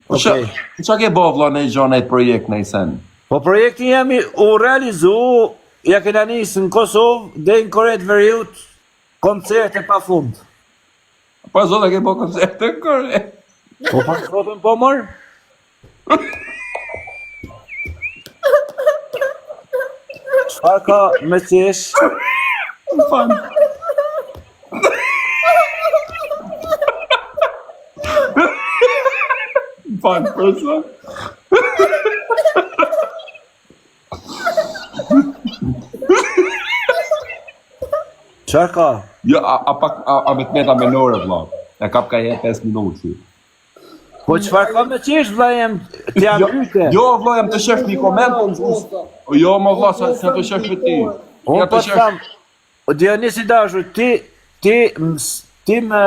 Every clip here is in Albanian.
Po ça, ça ke bo vlla në gjë në projekt në sen? Po projekti jem u realizu, ja kena nisë në Kosovë, deri në Kore të Veriut, koncerte pa fund. Po zot e ke bo koncerte në Kore. Po pa zotën po mor? Çfarë ka me qesh? Më fal. Më fal, për zot. Çfarë ka? Jo, a, a pak a, a me të meta menore vlla. E kap ka jetë 5 minutë si. Po çfarë ka me qesh vlla jem, ti jam Jo, pyte. jo vlla jam tu qesh një koment po Po jo mo vlla sa sa tu qesh me ti. Unë Ja po të të qesh. tham, o Dionis i dashur, ti ti ti më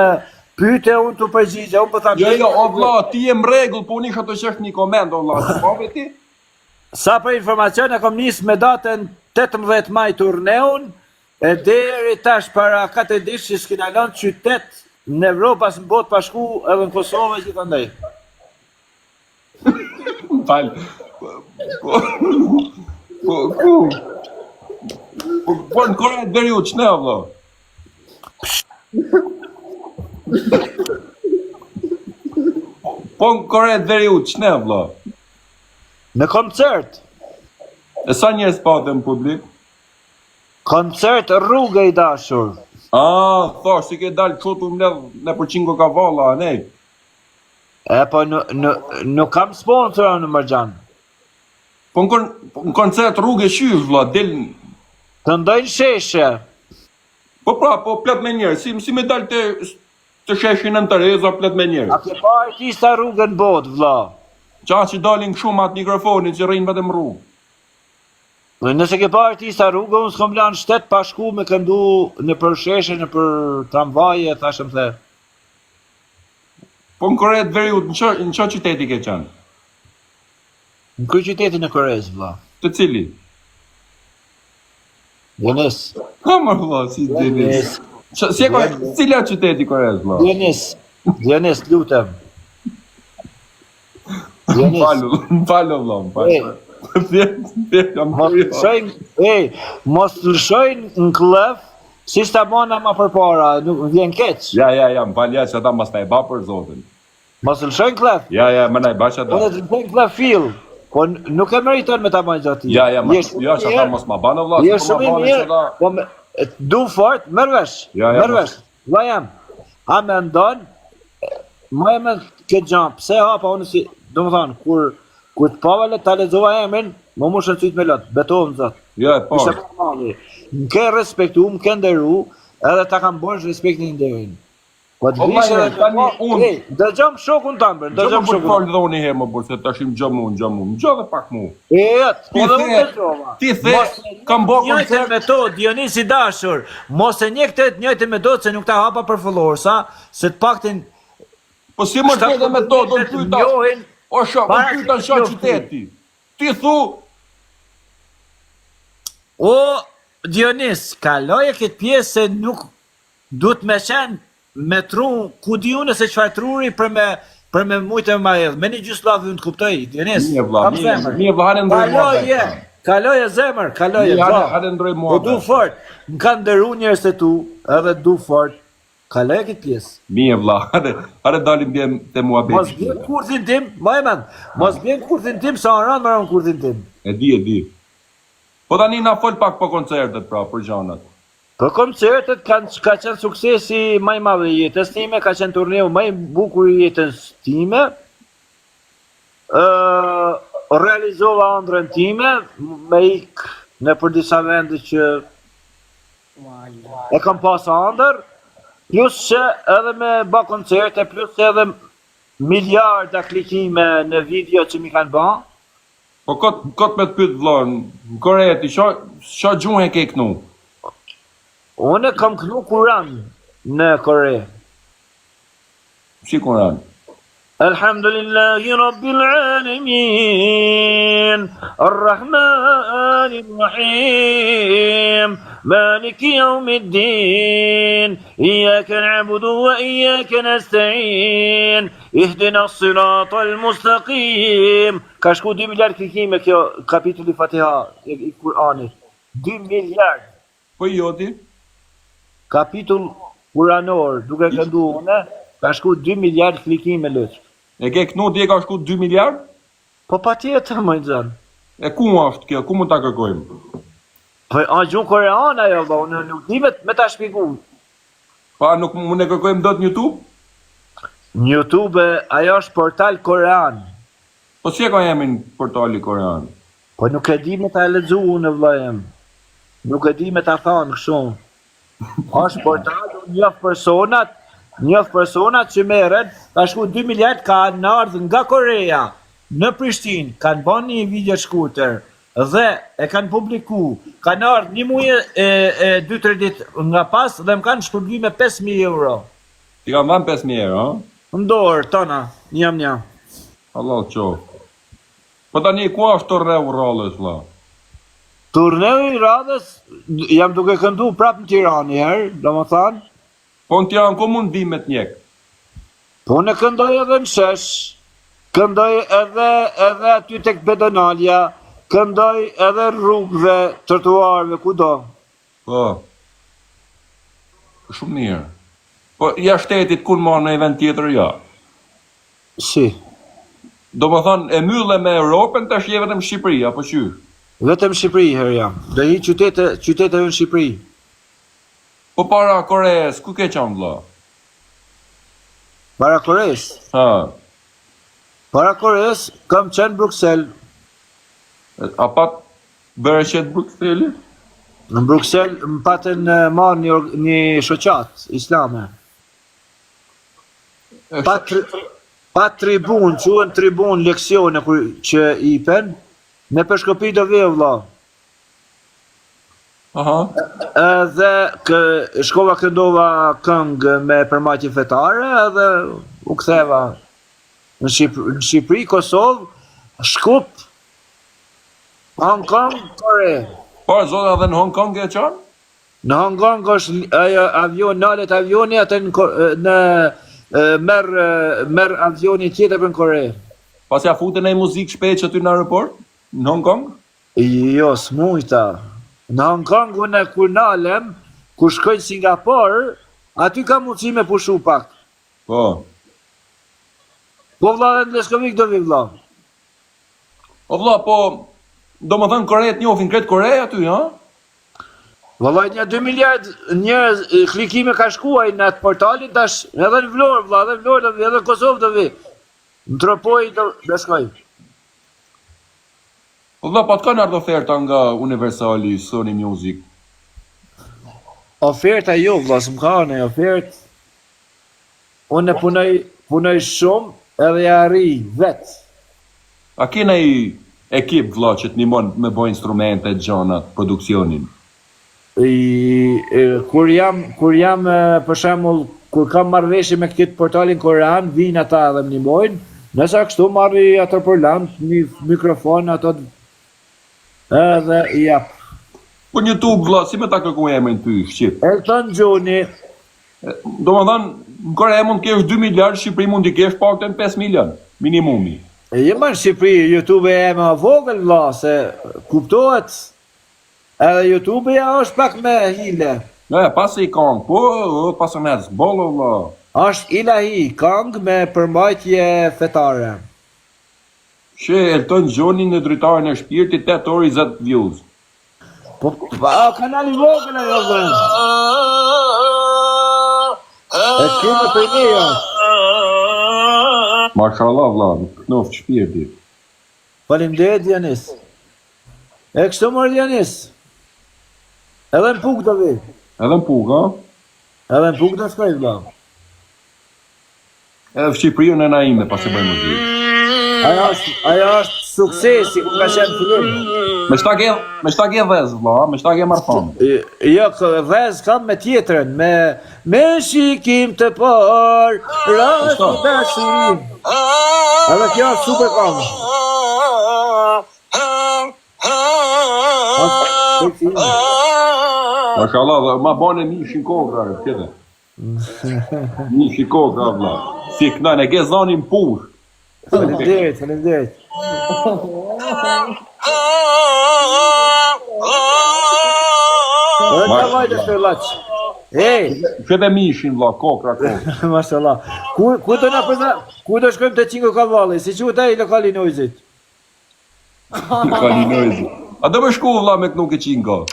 pyte unë t'u përgjigja, unë po tham. Jo jo o vlla, ti je në rregull, po unë isha tu qesh një koment o vlla. Po ve ti? Sa për informacion e kom nis me datën 18 maj turneun, E deri tash para 4 ditësh që s'kena lënë qytet në Evropë as në botë pa shku edhe në Kosovë e gjithandej. Më fal. Po, po, ku? Po, po në Kore të Veriut, ç'ne o vlla? Po në Kore të Veriut, ç'ne o vlla? Në koncert. E sa njerëz pate në publik? Koncert rruge i dashur. Ah, thash si ke dal kështu tu mbledh nëpër Cingo Kavalla, anej. E po në në nuk kam sponsor në Mërgjan. Po në, kon, po në koncert rruge qysh vlla, del Këndoj në sheshe. Po pra, po plot me njerëz, si si me dal te te sheshi Nënë Tereza plot me A njerëz. ke pa artista rrugë në botë, vlla? Qa që dalin kështu me atë mikrofonin që rrinë vetëm rrugë. Dhe nëse ke pa artista rrugë, unë s'kom lanë shtet pa shku me këndu nëpër sheshe, nëpër tramvaje, thashë më the. Po në Kore të Veriut, në ça, në ça qyteti ke qenë? Në kryeqytetin e Koresë, vlla. Të cili? Dionis. Ha më vlla, si Dionis. Ç, si e ka, cila qyteti i Koresë, vlla? Dionis. Dionis, lutem. Më fal, më fal vlla, më fal. Thjesht, thjesht jam Mos lëshojnë, ej, mos lëshojnë në kllef, si ta bona ma përpara, nuk më vjen keq. Ja, ja, ja, më fal, ja, që ata mos ta e ba për zotin. Mos lëshojnë kllef. Ja, ja, më na e ba që ata. Unë të lëshojnë kllef fill, po nuk e meriton me ta bajnë gjatë. Ja, ja, ma, ja, që ata mos ma banë vlla, Je po shumë i mirë, po me, du fort, merr vesh, ja, ja, merr vesh. Vlla jem, a mendon, më e me këtë gja, pse hapa unë si, domethanë, kur, kur të pava le ta lexova emrin, m'u mushën sytë me lot, betohem zot. Jo, e po. Ishte malli. Më ke respektu, më ke nderu, edhe ta kam borxh respektin e nderin. Po të vish edhe tani unë. Ej, dëgjom shokun tam, bre, dëgjom shokun. Po fol dhe unë një herë më burr, se tash më gjë mu, gjë mu, më gjë dhe pak mu. E, po dhe unë dëgjova. Ti the, kam bërë koncert metodë, Dionis i dashur. Mos e njek të njëjtën metodë se nuk ta hapa për followersa, se të paktën Po si më të metodë, unë pyeta. O shok, unë pyeta në çfarë qyteti. Ti thu O Dionis, kaloje këtë pjesë se nuk duhet me qenë me tru, ku di unë se çfarë truri për me për me mujtë me ma hedh. Me një gjysë llafi unë të kuptoj, Dionis. Mirë vlla, mirë, mirë vlla, hajde ndroj mua. Kaloje, kaloje zemër, kaloje vlla. Hajde ndroj mua. Po du fort, më kanë nderu njerëz të tu, edhe du fort. Kaloje këtë pjesë. Mirë vlla, hajde, hajde dalim bjem te muhabeti. Mos bjen kurthin tim, më e mend. Mos bjen kurthin tim sa rand më rand kurthin tim. E di, e di. Po tani na fol pak për koncertet pra, për gjanat. Për koncertet kanë ka qenë suksesi më i madh i jetës time, ka qenë turneu më i bukur i jetës time. Ë realizova ëndrrën time me ik nëpër disa vende që e kam pas ëndërr, plus që edhe me ba koncerte, plus që edhe miliarda klikime në video që mi kanë ba. Po kot kot me të pyet vëlla, në Kore ti ça ça gjuhë e ke knu? Unë kam knu Kuran në Kore. Si Kuran? Elhamdulillahi Rabbil Alamin Ar-Rahman Ar-Rahim Maliki Yawmiddin Iyyaka na'budu wa iyyaka nasta'in. Ihdina sirat al mustaqim. Ka shku 2 miliard klikime kjo kapitulli Fatiha i, i Kur'anit. 2 miliard. Po i joti? Kapitull kuranor, duke këndu unë, ka shku 2 miliard klikime luç. E ke kënu ti e ka shku 2 miliard? Po patjetër moj xhan. E ku është kjo? Ku mund ta kërkojmë? Po a gjuhë koreane ajo valla, unë nuk di me, me ta shpjegu. Pa nuk mund e kërkojmë dot në YouTube? Në YouTube ajo është portal korean. Po si e ka emrin portali korean? Po nuk e di me ta lexu unë vëllai jem. Nuk e di me ta thanë kështu. Është portal, unë njoh personat, njoh personat që merren, ka shku 2 miliard kanë ardhur nga Korea në Prishtinë, kanë bërë një video të shkurtër dhe e kanë publiku, kanë ardhur një muaj e, e 2-3 ditë nga pas dhe më kanë shpërbly me 5000 euro. Ti kanë dhënë 5000 euro, ha? Në dorë, tona, jam një. Allah qoftë. Po tani ku është turneu i radhës vlla? Turneu i radhës, jam duke këndu prapë në Tiranë një herë, domethënë. Po në Tiranë ku mund vi me të njek? Po unë këndoj edhe në shesh, këndoj edhe edhe aty tek pedonalja, këndoj edhe rrugëve, trotuarve, kudo. Po. Shumë mirë. Po jashtë shtetit ku më në një vend tjetër jo. Si? Domethënë, e mylle me Europën, tash je vetëm Shqipëri, apo qysh? Vetëm Shqipëri herë jam. Do hi qytete, qyteteve në Shqipëri. Po para Koreas, ku ke qenë vëlla? Para Koresë? Ha. Para Koresë kam qenë në Bruksel. A pat bereqet Brukseli? Në Bruksel më patën marrë një, një shoqatë islame. Pa, tri, pa tribun, quhen tribun leksione kur që i pen, në Peshkopi do vje vëlla. Aha. Edhe kë, shkova këndova këngë me përmbajtje fetare edhe u ktheva në, Shqip, në Shqipëri, Kosovë, Shkup, Hong Kong, Kore. Po, zot edhe në Hong Kong ke qenë? Në Hong Kong është ajo avion, nalet avioni atë në, në merr merr avioni tjetër për në Kore. Pas ja fute naj muzikë shpejt që aty në aeroport? Në Hong Kong? Jo, s'mujta. Në Hong Kong unë kur nalem, kur shkoj në Singapor, aty kam mundësi me pushu pak. Po. Po vlla edhe në Leskovik do vi vlla. O vlla, po domethënë Kore të njohin krejt Kore aty, ha? Valla një 2 miliard njerëz klikime ka shkuar në atë portalin tash edhe në Vlorë vlla, edhe në Vlorë do vi, edhe në Kosovë do vi. Në Tropojë do do shkoj. Po vlla, po të kanë ardhur oferta nga Universali, Sony Music. Oferta jo vlla, s'më ka ardhur ndonjë ofertë. Unë punoj, punoj shumë edhe ja arrij vet. A ke naj ekip vlla që të ndihmon me bo instrumente, gjanat, produksionin? I, e, kur jam, kur jam e, për shembull, kur kam marrëveshje me këtë portalin korean, vijnë ata edhe më ndihmojnë, ndërsa kështu marri ato parlant, një mikrofon, ato edhe i jap. Po në YouTube vlla, si me ta kërku emrin ty shqip? Elton Gjoni, Domethënë, në Kore mund të kesh 2 miliard, në Shqipëri mund të kesh paktën 5 milion, minimumi. E jo më në Shqipëri, YouTube e më vogël vlla, se kuptohet Edhe YouTube ja është pak me hile. E, pasi i kangë, po, o, pasë me bollo, vlla. Është ilahi, kangë me përmbajtje fetare. She Elton Gjoni në dritaren e shpirtit 8 orë 20 views. Po, pa, kanali vogël ajo vëllai. E kemi për ne jo. Mashallah vlla, knoftë shpirti. Faleminderit Dionis. E kështu mor Dionis. Edhe në Pukë do vi. Edhe në Pukë, ha? Edhe në Pukë do shkoj vëlla. Edhe në Shqipëri unë na ime pasi bëj muzikë. Ajo është, ajo është suksesi ku ka qenë fillim. Me shta ke, me shta ke dhez vëlla, me shta ke marr famë. Jo, dhez kam me tjetrën, me me shikim të parë, rasti dashuri. Edhe kjo është super këngë. Mashallah, ma bane mishin kokra, tjetër. Një shiko ka vlla. Si kënën e ke zonin push. Faleminderit, faleminderit. Edhe ka vajtë të laç. Ej, Qe mishin vlla, kokra kokra. mashallah. Ku ku do na përza, ku do shkojmë te Cingo Kavalli? Si quhet ai lokali i Noizit? Lokali i Noizit. A do me shku vlla me kënu ke Cingo?